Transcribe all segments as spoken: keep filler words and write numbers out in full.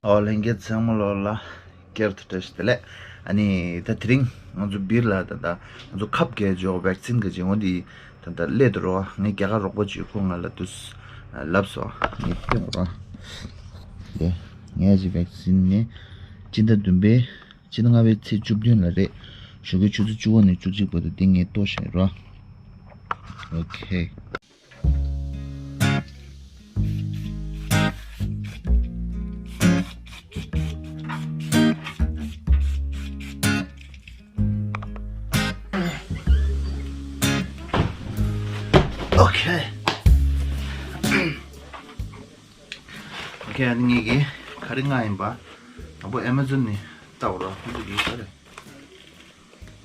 ཨོ་ལྷན་རྒྱས་ཚང་མ་ལོ་ལ་བསྐྱར་དུ་བཀྲ་ཤིས་བདེ་ལེགས། ཨ་ནི་ད་དེ་རིང་ང་ཚོ་སྦིར་ལ་ད་ད་ང་ཚོ་ཁབ་རྒྱག་ཆོག་བེག་སིན་ག་ཅིག་འོ་འདི་ད་ད་སླེབས་འདུག་རོ། ངས་རྒྱ་གར་རོགས་པ་ཅིག་ཁོ་ང་ལ་དུས་ལབ་སོང་། ངས་སྟོན་རོ། དེ་ངས་ཅིག་བེག་སིན་ནི་སྤྱི་ཟླ་བདུན་པའི་སྤྱི་ཟླ་ལྔ་པའི་ཚེས་བཅུ་བདུན་ལ་རེད། ཞོགས་ཀའི་ཆུ་ཚོད་བཅུ་པ་ནས་བཅུ་གཅིག་བར་དུ་འདི་ངས་ལྟོ་བཤད་རོ། ཨོ་ཁེ། ཨོ་ཁེ། ཨོ་ཁེ། ཨ་ནི་ངེད་ཀྱིས་ག་རེ་མངགས་ཡིན་པ། དང་པོ་ཨེ་མ་ཛོན་ནས་ལྟ་བ་རོ། ཁོང་ཚོ་གིས་ག་རེ་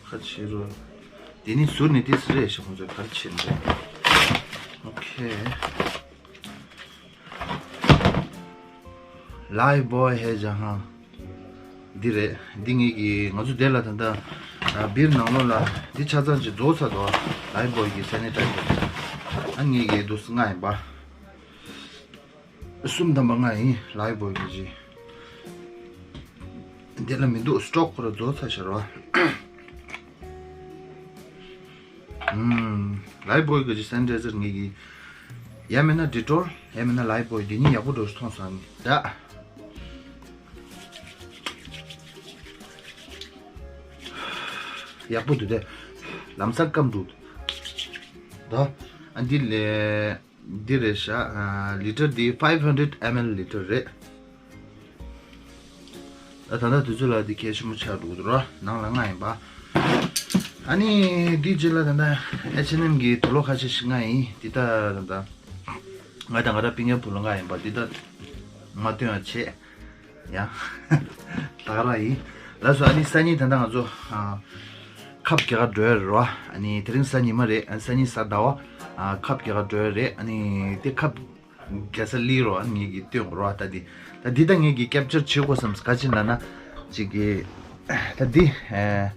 ག་རེ་བྱེད་རོ། དེ་ནི་ཟུར་ནས་ཏིས་རེད་ཤག་ཁོང་ཚོས་ག་རེ་བྱེད་ནི་རེད། ཨོ་ཁེ། ལའིབ་བོའེ་ཧེ་ཇ་ཧང་། འདི་རེད། འདི་ངེད་ཀྱིས་ང་ཚོ་དེ་ལ་ད་ལྟ་སྦིར་ནང་ལོགས་ལ་འདི་ཆ་ཚང་ཅིག་རྫོགས་ཚར་འདུག་ལའིབ་བོའེ་གི་སེ་ནི་ཊའི་ཛར། ཨ་ངེད་ཀྱིས་འདུག་སེ་མངགས་ཡིན་པ། གསུམ་ཐམ་པ་མངགས་ཡིན། ལའིབ་བོའེ་གི་ཅིག་འདི་ལ་མི་འདུག་སི་ཊོག་ཁོ་ར་རྫོགས་ཚར་ཤག་རོ། ཨུམ། ལའིབ་བོའེ་གི་ཅིག་སེ་ནི་ཊའི་ཛར་ངེད་ཀྱིས་ཡང་མིན་ན་ཌི་ཊོལ་ཡང་མིན་ན་ལའིབ་བོའེ་འདི་གཉིས་ཡག་པོ་འདྲ་བོ་ཞིག་མཐོང་སོང་ངས་ད། ཡག་པོ་འདུག་སྟེ། ལམ་སང་སྐམ་འདུག་ད། ཨ་འདི་ལས་འདི་རེད་ཤག་ལི་ཊར་འདི་ཕའིབ་ཧན་ཌེ་རེཌ་ཨེམ་ཨེལ་ལི་ཊར་རེད། ད་ད་ལྟ་དུས་ཚོད་ལ་འདི་གལ་ཆེན་པོ་ཆགས་འདུག་ར། ནང་ལ་མངགས་ཡིན་པ། ཨ་ནི་འདི་རྗེས་ལ་ད་ལྟ་ཨེཆ་ཨེན་ཨེམ་གི་དུག་ལོག་ཁ་ཤས་ཤིག་མངགས་ཡིན། འདི་ད་ད་ལྟ་ང་དང་ང་ར་སྤུན་ཀྱག་བུ་ལོ་མངགས་ཡིན་པ། འདི་ད་མ་སྟོན་ཡ་བྱེད། ཡ། ད་ག་རང་ཡིན། ལགས་སོ། ཨ་ནི་སང་ཉིན་ད་ལྟ་ང་ཚོ་ཨ་ཁབ་རྒྱག་ག་འགྲོ་ཡ་རེད་རོ། ཨ་ནི་དེ་རིང་གཟའ་ཉི་མ་རེད། ཨ་སང་ཉིན་གཟའ་ཟླ་བ། ཨ་ཁབ་རྒྱག་ག་འགྲོ་ཡ་རེད། ཨ་ནི་དེ་ཁབ་རྒྱག་ས་སླེབས་རོ། ཨ་ནི་ངེད་ཀྱིས་སྟོན་དགོས་རོ། ད་འདི་ད་འདི་ད་ངེད་ཀྱིས་ཀེབ་ཅར་བྱེད་དགོས་བསམ། ག་ཅི་ལབ་ན་ཅིག་གི་ད་འདི་ཨ་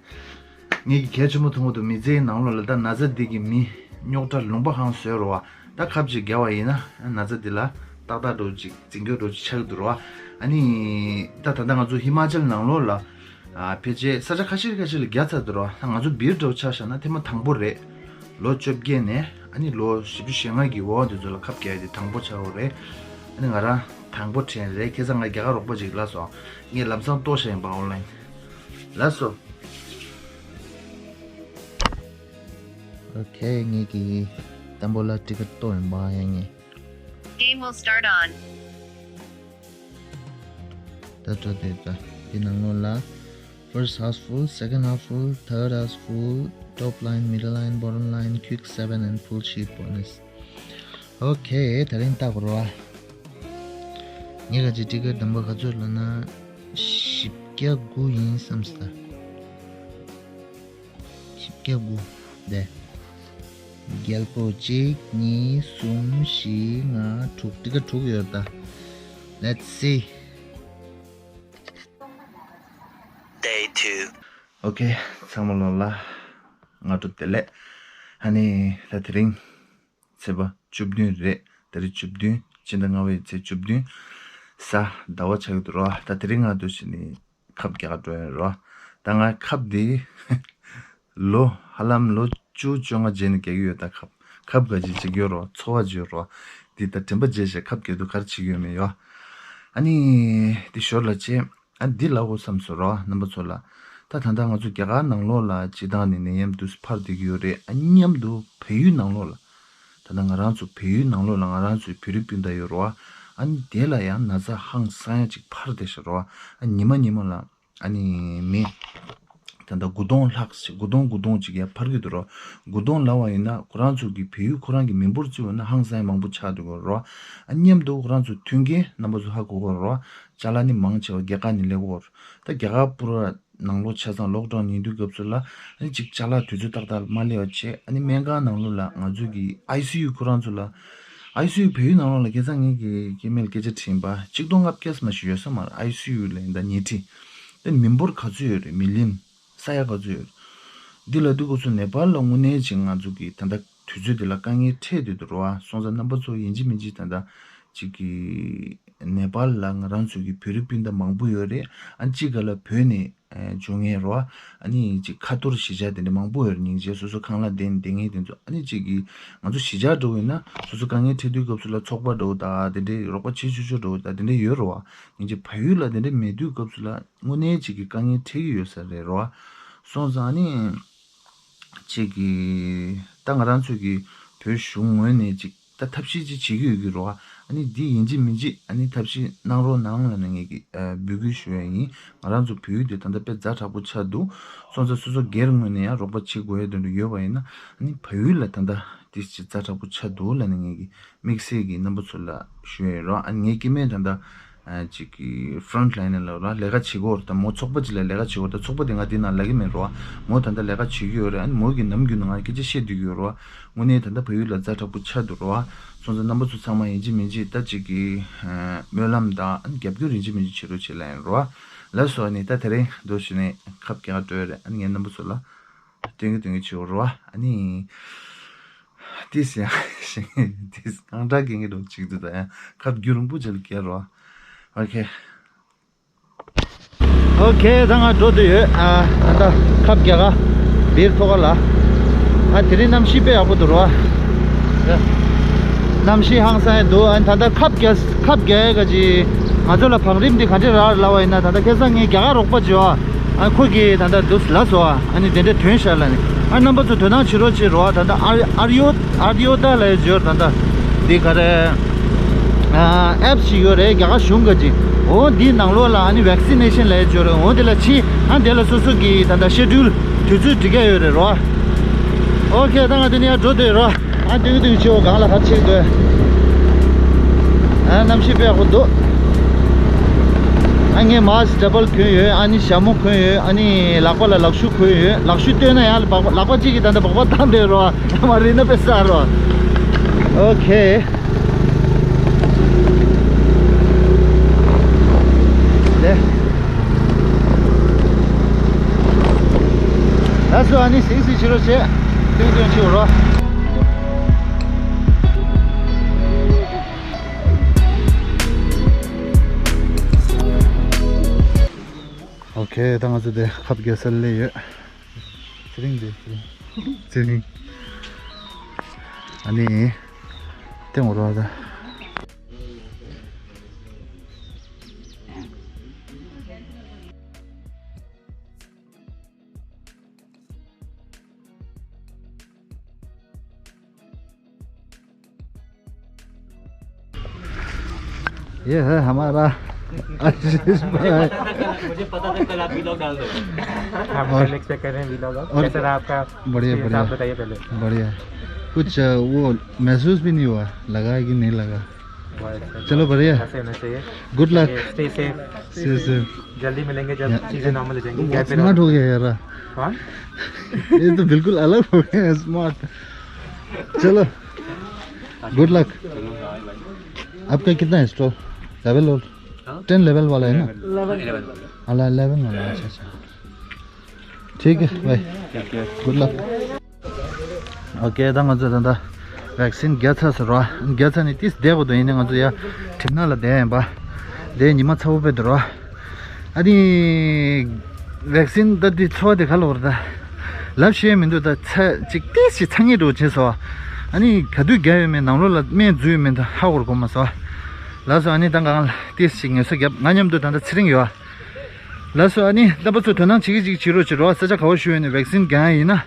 ངེད་ཀྱིས་གལ་ཆེན་པོ་མཐོང་གི་འདུག་མི་ཚེའི་ནང་ལོགས་ལ་ད་ན་ཚ་འདི་གིས་མི་རྙོག་དྲ་ལུང་པ་གང་བཟོས་རོ་བ། ད་ཁབ་ཅིག་བརྒྱབ་པ་ཡིན་ན་ན་ཚ་འདི་ལ་ཏག་ཏག་འགྲོ་ཅིག་འཛིན་སྐྱོང་འགྲོ་ཅིག་ཆགས་ཀྱི་འདུག་རོ། ཨ་ནི་ད་ད་ལྟ་ང་ཚོ་ཧི་མ་ཅལ་ནང་ལོགས་ལ་ཨ་ཕལ་ཆེར་ས་ཆ་ཁ་ཤས་ཁ་ཤས་ལ་བརྒྱབ་ཚར་འདུག་རོ། ད་ང་ཚོ་སྦིར་འགྲོ་ཆ་བཞག་ན་ཐེངས་མ་དང་པོ་རེད། ལོ་བཅོ་བརྒྱད་ནས་ཨ་ནི་ལོ་བཞི་བཅུ་ཞེ་ལྔ་གི་འོག་དེ་ཚོ་ལ་ཁབ་རྒྱག་ཡ་དེ་དང་པོ་ཆགས་ཡོད་རེད། ཨ་ནི་ང་རང་དང་པོ་དྲན་རེད། ཁ་སང་ང་རྒྱ་གར་རོགས་པ་ཅིག་ལབ་སོང་། ངས་ལམ་སང་ལྟོ་བཤད་ཡིན་པ་ཨོན་ལན། ལགས་སོ། ཨོ་ཁེ། ངེད་ཀྱིས་དང་པོ་ལ་ཊི་ཀེ་ཊི་ལྟོ་ཡིན་པ་ཡ་ངས། Game will start on. ད་ད་དེ་ད་དེ་ནང་ལོགས་ལ། First house full, second house full, third house full, top line, middle line, bottom line, quick seven and full sheet bonus. Okay, དེ་རིང་ལྟ་དགོས་རེད་བ། ངས་ག་ཅིག་ཊི་ཀེ་ཊི་དང་པོ་ག་ཚོད་ལབ་ན་བཞི་བརྒྱ་དགུ་ཡིན་བསམ་སྟེ། བཞི་བརྒྱ་དགུ། དེ། རྒྱལ་པོ་གཅིག་གཉིས་གསུམ་བཞི་ལྔ་དྲུག་ཊི་ཀེ་ཊི་དྲུག་ཡོད་ད། Let's see. Day two. Okay, ཚང་མ་ལོ་ལ་སྔ་དྲོ་བདེ་ལེགས། ཨ་ནི་ད་དེ་རིང་ཚེས་པ་བཅུ་བདུན་རེད། ད་རེས་བཅུ་བདུན། སྤྱི་ཟླ་ལྔ་པའི་ཚེས་བཅུ་བདུན། གཟའ་ཟླ་བ་ཆགས་ཀྱི་འདུག་རོ། ད་དེ་རིང་ང་འདུག་བྱས་ནས་ཁབ་རྒྱག་ག་འགྲོ་ཡ་རོ། ད་ང་ཁབ་འདི་ལོ་ཧ་ལམ་ལོ་བཅུ་བཅོ་ལྔ་རྗེས་ནས་རྒྱག་གི་ཡོད། ད་ཁབ་ཁབ་ག་ཅིག་བྱེད་ཀྱི་ཡོད་རོ། འཚོ་བ་བྱེད་ཡོད་རོ། འདི་ད་དྲན་པ་བརྗེད་བྱས་ཁབ་རྒྱག་དུས་ག་རེ་བྱེད་ཀྱི་ཡོད་མེད་ཡོ། ཨ་ནི་འདི་ཞོར་ལ་བྱས། ཨ་འདི་ལབ་དགོས་བསམ་སོང་རོ། རྣམ་པ་ཚོ་ལ། ད་ད་ལྟ་ང་ཚོ་རྒྱ་གར་ནང་ལོགས་ལ་སྤྱིར་བཏང་ནས་ནད་ཡམས་འདུག་སེ་འཕར་བསྡད་ཀྱི་ཡོད་རེད། ཨ་མཉམ་དུ་བལ་ཡུལ་ནང་ལོགས་ལ། ད་ལྟ་ང་རང་ཚོ་བལ་ཡུལ་ནང་ལོགས་ལ་ང་རང་ཚོའི་བོད་རིགས་སྤུན་ཟླ་ཡོད་རེད་བ། ཨ་ནི་དེ་ལ་ཡང་ན་ཚ་ཧང་སང་ཡ་ཅིག་འཕར་བསྡད་ཤག་རེད་བ། ཨ་ཉི་མ་ཉི་མ་ལ་ཨ་ནི་མི་ད་ལྟ་དགུ་སྟོང་ལྷག་ཅིག་དགུ་སྟོང་དགུ་སྟོང་ཅིག་ཡང་འཕར་གྱི་འདུག་རེད་བ། དགུ་སྟོང་ལབ་པ་ཡིན་ན་ཁོ་རང་ཚོ་གི་བལ་ཡུལ་ཁོ་རང་གི་མི་འབོར་བརྩིས་པ་ན་ཧང་སང་ཡ་མང་པོ་ཆགས་འདུག་གི་རེད་བ། ཨ་མཉམ་དུ་ཁོ་རང་ཚོ་མཐུན་རྐྱེན་རྣམ་པ་ཚོ་ཧ་གོ་གི་རེད་བ། ཅ་ལག་ནི་མང་ཆེ་བ་རྒྱ་གར་ནས་སླེབས་ཀྱི་ཡོད་རེད། ད་རྒྱ་གར་པུ་ར་ནང་ལོགས་ཆ་ཚང་ལོག་ཌའུན་ཡིན་དུས་སྐབས་སུ་ལ་ཨ་ནི་ཅིག་ཅ་ལག་དུས་ཚོད་ཏག་ཏག་མ་སླེབས་པ་བྱས། ཨ་ནི་སྨན་ཁང་ནང་ལོགས་ལ་ང་ཚོ་གི་ཨའི་སི་ཡུ་ཁོ་རང་ཚོ་ལ། ཨའི་སི་ཡུ་བལ་ཡུལ་ནང་ལོགས་ལ་ཁ་སང་ངེད་ཀྱི་སྐྱེ་དམན་ལ་སྐད་ཆ་དྲིས་པ་གཅིག་སྟོང་ལྔ་བརྒྱ་ཙམ་ཞིག་ཡོད་ས་མ་རེད། ཨའི་སི་ཡུ་ལ་ཡིན་ད་ཉལ་ཁྲི། དེ་མི་འབོར་ག་ཚོད་ཡོད་རེད། མི་ལིན་ས་ཡ་ག་ཚོད་ཡོད་རེད། འདི་ལ་དུས་སྐབས་སུ་ནེ་པཱལ་ལ་དངོས་གནས་ཅིག་ང་ཚོ་གི་ད་ལྟ་དུས་ཚོད་འདི་ལ་དཀའ་ངལ་འཕྲད་བསྡད་འདུག་རེད་བ། སོང་ཙང་རྣམ་པ་ཚོ་ཡིན་གཅིག་མིན་གཅིག་ད་ལྟ་ ཅིག་གི་ནེ་པཱལ་ལ་ང་རང་ཚོ་གི་བོད་རིགས་སྤུན་ཟླ་མང་པོ་ཡོད་རེད། ཨ་ནི་གཅིག་ག་ལ་བོད་ནས་ཨ་བྱུང་མཁན་རེད་བ། ཨ་ནི་ཅིག་ཁ་ཐོར་གཞིས་ཆགས་དེ་འདྲ་མང་པོ་ཡོད་རེད། སྙིང་རྗེ། སོ་སོ་ཁང་གླ་དེ་འདྲ་མཁན་དེ་ཚོ། ཨ་ནི་ཅིག་གི་ང་ཚོ་གཞིས་ཆགས་འགྲོ་ཡིན་ན་སོ་སོ་དཀའ་ངལ་འཕྲད་དུས་སྐབས་སུ་ལ་ཚོགས་པ་འགྲོ་དང་དེ་འདྲའི་རོགས་པ་བྱེད་ཆོག་ཆོག་འགྲོ་དང་དེ་འདྲ་ཡོད་རེད་བ། སྙིང་རྗེ། ཕ་ཡུལ་ལ་དེ་འདྲ་མེད་དུས་སྐབས་སུ་ལ་དངོས་གནས་ཅིག་གི་དཀའ་ངལ་འཕྲད་ཀྱི་ཡོད་ས་རེད་རེད་བ། སོང་ཙང་ཨ་ནི་ཅིག་གི་ད་ང་རང་ཚོ་གི་བོད་གཞུང་ངོས་ནས་ཅིག་ད་ཐབས་ཤེས་ཅིག་བྱེད་ཀྱི་ཡོད་ཀྱི་རེད་བ། ཨ་ནི་འདི་ཡིན་གཅིག་མིན་གཅིག་ཨ་ནི་ཐབས་ཤེས་གནང་རོགས་གནང་ལབ་ནས་ངས་ཀྱི་ཨ་འབོད་སྐུལ་ཞུ་ཡ་ཡིན། ང་རང་ཚོ་བོད་ཡིག་དེ་ད་ལྟ་དཔེ་ཛ་དྲག་པོ་ཆགས་འདུག་སོང་ཙང་སོ་སོ་སྒེར་ངོས་ནས་ཡང་རོགས་པ་བྱེད་དགོས་ཡ་དོན་དུ་ཡོད་པ་ཡིན་ན། ཨ་ནི་ཕ་ཡུལ་ལ་ད་ལྟ་དེ་ཅིག་ཛ་དྲག་པོ་ཆགས་འདུག་ལབ་ནས་ངས་ཀྱི་དམིགས་བསལ་གྱི་རྣམ་པ་ཚོ་ལ་ཞུ་ཡ་ཡིན་རོགས། ཨ་ནི་ངའི་སྐྱེ་དམན་ད་ལྟ་ཨ་ཅིག་གི་ཕྲོན་ཊི་ལའིན་ནར་ལ་ལས་ཀ་བྱེད་ཀྱི་ཡོད་རེད། ད་མོ་ཚོགས་པ་ཅིག་ལ་ལས་ཀ་བྱེད་ཀྱི་ཡོད་རེད། ད་ཚོགས་པ་དེ་ང་དེ་ནང་ལབ་ཀྱི་མེད་རོགས། མོ་ད་ལྟ་ལས་ཀ་བྱེད་ཀྱི་ཡོད་རེད། ཨ་ནི་མོ་གི་ནམ་རྒྱུན་ནང་ང་སྐད་ཆ་བཤད་སྡོད་ཀྱི་ཡོད་རོགས། དངོས་གནས་ད་ལྟ་ཕ་ཡུལ་ལ་ཛ་དྲག་པོ་ཆགས་འདུག་རོགས། སོང་ཙང་རྣམ་པ་ཚོ་ཚང་མ་ཡིན་གཅིག་མིན་གཅིག་ད་ཅིག་གི་ཨ་སྨོན་ལམ་དང་ཨ་ནི་རྒྱབ་སྐྱོར་ཡིན་གཅིག་མིན་གཅིག་བྱེད་རོགས་བྱེད་ལབ་ཡིན་རོགས། ལགས་སོ། ཨ་ནི་ད་དེ་རིང་འདུག་ཞུ་ནས་ཁབ་རྒྱག་སྤྲོད་རེད། ཨ་ནི་ངས་རྣམ་པ་ཚོ་ལ་སྟོན་གི་སྟོན་གི་བྱེད་རོགས། ཨ་ནི་ཏིས་ཡང་ཞིང་ཏིས་གང་འདྲ་གི་འདུག་ཅིག་འདུག་ད་ཡང་ཁབ་རྒྱུ་རིང་པོ་ཅིག་རྒྱག་རོགས། ཨོ་ཁེ། ཨོ་ཁེ། ད་ང་འགྲོ་འདོད་ཡོད། ཨ་ད་ལྟ་ཁབ་རྒྱག་ག་བིར་ཐོག་ཁ་ལ། ཨ་དེ་རིང་གནམ་གཤིས་དཔེ་ཡག་པོ་འདུག་རོ། གནམ་གཤིས་ཧང་སང་ཡང་འདུག་ཨ་ད་ལྟ་ཁབ་རྒྱག་ཁབ་རྒྱག་ཡས་ག་ཅི། ང་ཚོ་ལ་བང་རིམ་འདི་ག་འདྲས་རག་ལབ་པ་ཡིན་ན། ད་ལྟ་ཁ་སང་ངའི་རྒྱ་གར་རོགས་པ་བྱོས་ཨ། ཨ་ཁོ་གིས་ད་ལྟ་འདུག་ལབ་སོང་ཨ། ཨ་ནི་དེ་འདྲས་ཐོན་ཤག་ལབ་ནས། ཨ་རྣམ་པ་ཚོ་དོ་སྣང་བྱེད་རོགས་བྱེད་རོགས། ད་ལྟ་ཨར་ཨར་ཡོ་ཨར་ཡོ་ད་ལབ་ཡས་བྱོས། ད་ལྟ་འདི་ག་རེ། ཨ་ཨེབ་ཞིག་ཡོད་རེད། རྒྱ་གར་གཞུང་གི་ཅིག་འོ་འདིའི་ནང་ལོགས་ལ་ཨ་ནི་ཝེག་སི་ནེ་ཤན་ལབ་ཡས་བྱོས་རེད། འོ་དེ་ལ་ཕྱིན། ཨ་དེ་ལ་སོ་སོ་གི་ད་ལྟ་ཤེ་ཌུལ་དུས་ཚོད་འབྲི་ག་ཡོད་རེད་རོ། ཨོ་ཁེ། ད་ང་དེ་ནས་ཡར་འགྲོ་འདོད་རོ། ཨ་ཏིང་ཏིང་ཆེའོ་གང་ལ་ཁ་ཕྱེ་དགོས། ཨ་གནམ་གཤིས་དཔེ་ཡག་པོ་འདུག་ཨ་ངས་མཱ་སི་ཌབ་བལ་གོན་ཡོད། ཨ་ནི་ཞྭ་མོ་གོན་ཡོད། ཨ་ནི་ལག་པ་ལ་ལག་ཤུབས་གོན་ཡོད། ལག་ཤུབས་སྟོན་ན་ཡང་ལག་པ་ལག་པ་གཅིག་གིས་ད་ལྟ་སྦག་སྦག་བཏང་བསྡད་རོ། ཡང་མ་རེད་ན་དཔེ་ཟ་རོ། ཨོ་ཁེ། ལེ། ལགས་སོ། ཨ་ནི་སིང་སིང་བྱེད་རོགས་བྱེད། ཏིང་ཏིང་བྱེད་རོགས། ཨོ་ཁེ། ད་ང་ཚོ་དེ་ཁབ་རྒྱག་སར་སླེབས་ཡོད། ཚེ་རིང་དེ་ཚེ་རིང་། ཚེ་རིང་། ཨ་ནི་ཏེང་འོ་ར་ད། ये है हमारा आशीष भाई। मुझे पता था कल आप वीलॉग डाल दोगे। आप और कल एक्सपेक्ट कर रहे हैं वीलॉग। और कैसा रहा आपका? बढ़िया, बढ़िया। आप बताइए पहले। बढ़िया। कुछ, अ, वो महसूस भी नहीं हुआ, लगा है कि नहीं लगा? बहुत अच्छा। चलो, बढ़िया। ऐसे होना चाहिए। Good luck. Stay safe. Stay safe. जल्दी मिलेंगे जब चीजें नॉर्मल हो जाएंगी। बहुत स्मार्ट हो गया यार। हाँ? ये तो बिल्कुल अलग हो गया है, स्मार्ट। चलो, गुड लक। आपका कितना है स्टोर? लेवल और हाँ? टेन लेवल वाला है ना? इलेवन वाला। अला, इलेवन वाला, अच्छा, अच्छा। ठीक है भाई। ठीक है। Good luck. ཨོ་ཁེ། ད་ང་ཚོ་ད་ལྟ་ཝེག་སིན་རྒྱག་ཚར་སོང་ར། རྒྱག་ཚར་ནས་ཏིས་བསྡད་དགོས་འདུག་ཡིན་ནའི་ང་ཚོ་ཡ་གྲིབ་ནག་ལ་བསྡད་ཡིན་པ། དེ་ཉི་མ་ཚ་པོ་དཔེ་འདུག་ར། ཨ་ནི་ཝེག་སིན་ད་འདི་ཚོ་དེ་ག་ལ་བར་ད་ལབ་ཤེས་མི་འདུག་ད་ཚ་ཅིག་ཏིས་ཞིག་ཚ་ངེས་འགྲོ་བྱས་སོང་། ཨ་ནི་ག་དུས་རྒྱག་ཡོད་མེད་ནང་ལོགས་ལ་སྨན་འཛུལ་ཡོད་མེད་ད་ཧ་གོ་གོ་མ་སོང་། ལགས་སོ། ཨ་ནི་ད་གང་ལ་ཏིས་ཞིག་ངལ་གསོ་རྒྱབ། ང་མཉམ་དུ་ད་ལྟ་ཚེ་རིང་ཡོད། ལགས་སོ། ཨ་ནི་རྣམ་པ་ཚོ་དོ་སྣང་བྱེད་ཀྱི་ཅིག་བྱེད་རོགས་བྱེད་རོགས། ས་ཆ་ག་བ་བཞུགས་ཡོད་ནས་ཝེག་སིན་རྒྱག་ཡ་ཡིན་ན།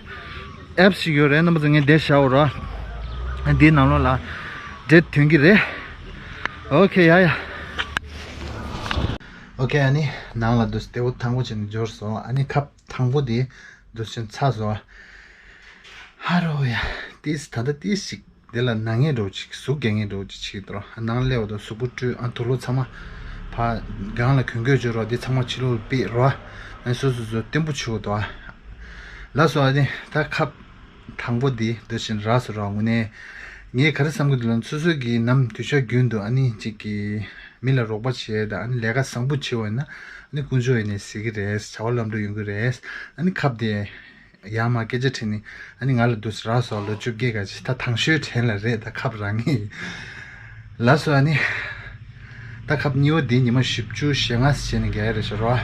ཨེབ་ཞིག་ཡོད་རེད། རྣམ་པ་ཚོ་ངས་འདིར་བཞག་ཡོད་ར། འདིའི་ནང་ལོགས་ལ་འདྲེ་ཐོན་གྱི་རེད། ཨོ་ཁེ། ཡ་ཡ། ཨོ་ཁེ། ཨ་ནི་ནང་ལ་འདུག་སྟེ་འོ་ཐང་པོ་བྱས་ནས་འབྱོར་སོང་། ཨ་ནི་ཁབ་དང་པོ་དེ་འདུག་སེ་ཚར་སོང་། ཧ་རོ་ཡ། ཏིས་ད་ལྟ་ཏིས་ཞིག་དེ་ལ་ན་ངེས་འགྲོ་ཅིག་ཟུག་རྒྱག་ངེས་འགྲོ་ཅིག་བྱེད་དོ། ནང་སླེབས་པ་དང་གཟུགས་པོ་བཀྲུས། ཨ་དུག་ལོག་ཚང་མ་ཕ་སྒང་ལ་གྱོན་གོས་བྱོས་རོགས། དེ་ཚང་མ་ཕྱི་ལོགས་ལ་ཕུད་རོགས། ཨ་སོ་སོ་སོ་བརྟན་པོ་བྱེད་དགོས་དོ། ལགས་སོ། ཨ་ནི་ད་ཁབ་དང་པོ་འདི་འདི་བཞིན་རག་སོང་ར། དངོས་གནས་ངས་ག་རེ་བསམ་གྱི་འདུག་ལབ་ན། སོ་སོ་གི་ནམ་དུས་ཆ་རྒྱུན་དུ་ཨ་ནི་གཅིག་གི་མི་ལ་རོགས་པ་བྱེད་དང་ཨ་ནི་ལས་ཀ་བཟང་པོ་བྱེད་པ་ཡིན་ན་ཨ་ནི་དཀོན་མཆོག་ཡིན་ནས་གཟིགས་ཀྱི་རེད། བྱ་བ་ལམ་འགྲོ་ཡོང་གི་རེད། ཨ་ནི་ཁབ་དེ་ཡར་མར་སྐད་ཆ་དྲིས་ནས་ཨ་ནི་ང་ལ་འདུག་སེ་རག་སོང་། ལོ་བཅོ་བརྒྱད་ག་ཅིག་ད་དང་ཤོས་དྲན་ལ་རེད། ད་ཁབ་རག་ངེས། ལགས་སོ། ཨ་ནི་ ད་ཁབ་གཉིས་པ་འདི་ཉི་མ་བཞི་བཅུ་ཞེ་ལྔ་ཙམ་བྱས་ནས་རྒྱག་ཡ་རེད་ཤག་རོ།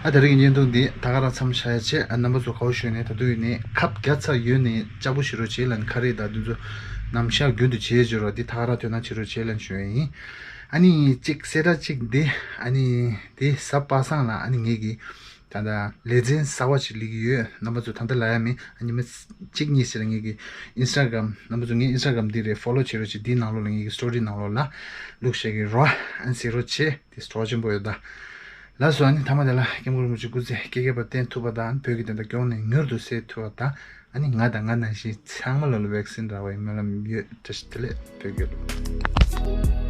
ཨ་ད་རེས་ཀྱི་བརྙན་ཐུང་འདི་ད་ག་རང་མཚམས་བཞག་ཡ་བྱས། ཨ་རྣམ་པ་ཚོ་ག་པར་བཞུགས་ནས་ད་དུང་ཡོད་ནས་ཁབ་བརྒྱབ་ཚར་ཡོད་ནས་ལྕགས་པོ་བཞེས་རོགས་བྱེད་ལབ་ནས་ཁ་རས་དང་དེ་ཚོ་ནམ་ཞག་རྒྱུན་དུ་བྱེད་ཡ་བྱེད་རོགས། འདི་ད་ག་རང་དོ་སྣང་བྱེད་རོགས་བྱེད་ལབ་ཞུ་ཡ་ཡིན། ཨ་ནི་གཅིག་གསལ་བསྒྲགས་གཅིག་འདི་ཨ་ནི་འདི་གཟའ་པ་སངས་ལ་ཨ་ནི་ངེད་ཀྱི་ད་ལྟ་ལེ་ཚན་གསར་བ་ཞིག་སླེབས་ཀྱི་ཡོད། རྣམ་པ་ཚོ་ད་ལྟ་ལབ་ཡ་མེད། ཨ་ཉི་མ་གཅིག་གཉིས་ཤིག་ལ་ངེད་ཀྱི་ཨིན་སི་ཊ་གྷ་རམ་རྣམ་པ་ཚོ་ངའི་ཨིན་སི་ཊ་གྷ་རམ་འདི་རེད། ཕོ་ལོ་བྱེད་རོགས་བྱེད། འདིའི་ནང་ལོགས་ལ་ངེད་ཀྱི་སི་ཊོ་རི་ནང་ལོགས་ལ་བླུགས་བཞག་གི་རོ། ཨ་ནི་གཟིགས་རོགས་བྱེད། དེ་སི་ཊོ་རི་ཆེན་པོ་ཡོད་ད། ལགས་སོ། ཨ་ནི་མཐའ་མ་དེ་ལ་སྐྱབས་མགོན་རིན་པོ་ཆེ་སྐུ་ཚེ་བསྐལ་བརྒྱའི་བར་བརྟན་ཐུབ་པ་དང་བོད་ཀྱི་བདེན་མཐའ་མགྱོགས་ནས་མྱུར་དུ་གསལ་ཐུབ་པ་དང་། ཨ་ནི་ང་དང་ང་ནང་བཞིན་ཚང་མ་ལ་ལ་ཝེག་སིན་རག་པའི་སྨོན་ལམ་ཡོད། བཀྲ་ཤིས་བདེ་ལེགས། བོད་རྒྱལ་ལོ།